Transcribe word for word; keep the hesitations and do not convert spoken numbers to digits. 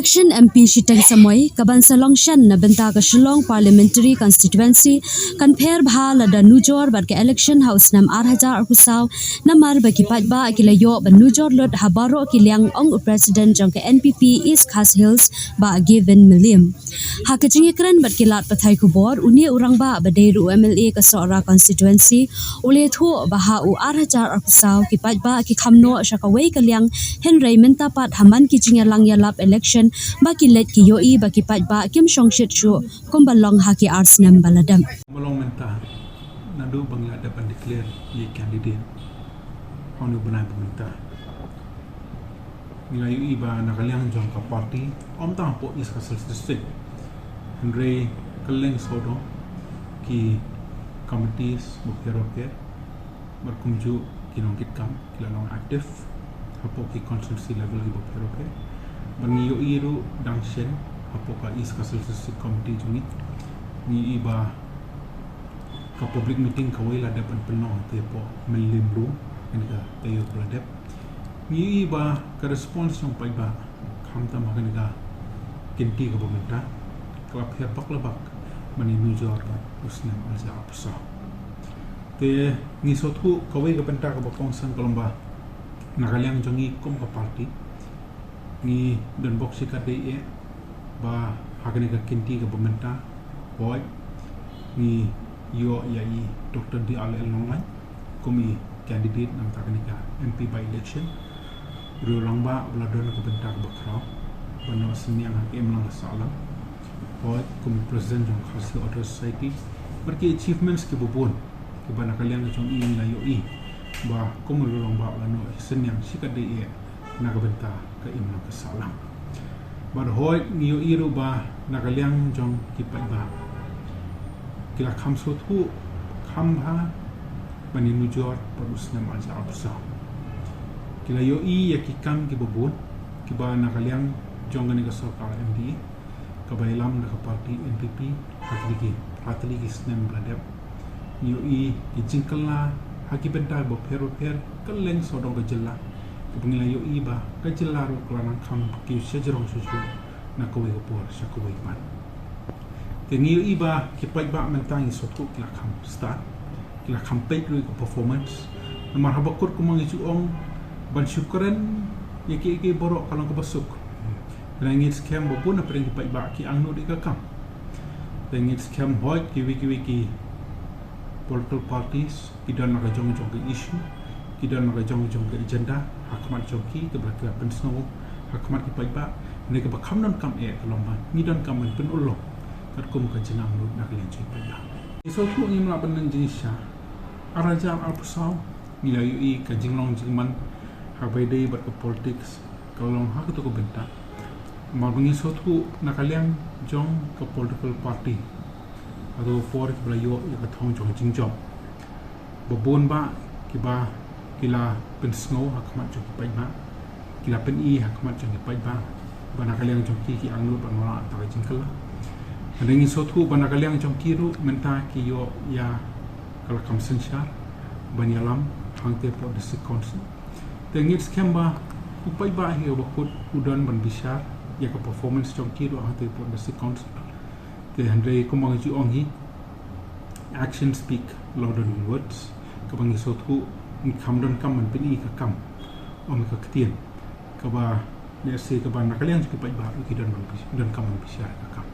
Election M P shiteng samoi kaban sa long shen na bynta ka Shillong Parliamentary Constituency kan pher bha lada nujor bad ka election ha u snem ar hajar arphew saw, namar ba ki paidbah ki la ïoh ban nujor lut ha baroh ki liang, ong u President jong ka N P P East Khasi Hills, Bah Gavin Mylliem. Ha ka jingïakren bad ki lad pathai khubor, une u rangbah ba dei ruh u M L A ka Sohra constituency u la ïathuh ba ha u ar hajar arphew saw ki paidbah ki kham noh sha kawei ka liang, hynrei mynta pat ha man ki jingïalang ïalap election ba ki leit ki ïohi ba ki paidbah kim shongshit shuh kumba long ha ki ar snem ba la dep. Kumba long mynta, naduh ba ngi la dep ban declare ïa i candidate ha une u bnai ba mynta, ngi la ïohi ba na ka liang jong ka party, ym tang hapoh East Khasi Hills District, hynrei kylleng sawdong ki committees bapher bapher bad kumjuh ki nongkitkam ki la long active hapoh ki constituency level ki bapher bapher. Bad ngi ïohi ruh dang shen hapoh ka East Khasi Hills District Committee jong ngi, ngi ïohi ba ka public meeting kawei la dep ban pynlong hangtei hapoh Mylliem Room, kane ka taïew ba la dep. Ngi ïohi ba ka response jong paidbah, khamtam ha kane ka kynti kaba mynta, ka la pher bak la bak ban ïanujor bad u snem ar hajar arphew saw. Te ngi sngewthuh kawei ka bynta kaba kongsan ka long ba na ka liang jong ngi kum ka party, ngi don bok shikatdei eh ba ha kane ka kynti kaba mynta, hooid, ngi ïoh ïa i Doctor D R L Nonglait kum i candidate na ka bynta kane ka M P by-election. U rangbah uba la don ka bynta kaba khraw, uba noh synñiang ha ka imlang ka sahlang, hooid, kum i president jong Khasi Authors' Society. Bad ki achievements kiba bun kiba na ka liang jong i ngi la ïohi ba kum u rangbah uba la noh synñiang shikatdei eh na ka bynta ka imlang ka sahlang. Bad hooid, ngi ïohi ruh ba na ka liang jong ki paidbah, ki la kham sngewthuh kham bha ban ïanujor bad u snem ar hajar arphew saw. Ki la ïohi ïa ki kam kiba bun kiba na ka liang jong kane ka sorkar M D A kaba ïalam da ka party N P P ha kine ki artylli ki snem ba la dep. Ngi ïohi ki jingkylla ha ki bynta bapher bapher kylleng sawdong ka jylla, kaba ngi la ïohi ba ka jylla ruh ka la nang kham kiew shajrong shajrong na kawei ka por sha kawei pat. Te ngi ïohi ba ki paidbah mynta, ngi sngewthuh ki la kham stad, ki la kham peit ruh ïa ka performance. Namar haba kut kumba ngi ju ong, ban shu kren ïa kiei kiei baroh ka long kaba suk. Te ngi ngeit skhem ba bun na pdeng ki paidbah ki angnud ïa ka kam. Te ngi ngeit skhem hooid kiwei kiwei ki political parties ki don la ka jong jong ka issue, ki don la ka jong jong ka agenda ha khmat jong ki kaba ki la pynsngew ha khmat ki paidbah. Hynrei kaba kham donkam eh ka long ba ngi donkam ban pynurlong katkum ka jingangnud na ka liang jong ki paidbah. Ngi sngewthuh ngim lah ban len jingshisha. Ar hajar arphew saw ngi la ïohi ka jinglong jingman ha kaba ïadei bad ka politics ka long ha kato ka bynta. Namar ba ngi sngewthuh na ka liang jong ka political party, hato ka por kiba la ïoh ïa ka thong jong ka jingjop, ba bun bah kiba ki la pynsngew ha khmat jong ki paidbah, ki la pyni ha khmat jong ki paidbah ba na ka liang jong ki ki angnud ban wanrah kata ka jingkylla. Hynrei ngi sngewthuh ba na ka liang jong ki ruh mynta ki ïoh ïa ka lakam synshar ban ïalam hangtei hapoh District Council. Te ngi ngeit skhem ba u paidbah hi kaba kut u don ban bishar ïa ka performance jong ki ruh hangtei hapoh District Council. Te hynrei kumba ngi ju ong hi, actions speak louder than words. Kaba ngi sngewthuh ngi kham donkam ban pyni ka kam, ym ka ktien, kaba lehse kaba na ka liang jong ki paidbah ruh ki don ban bi-, donkam ban bishar ïa ka kam.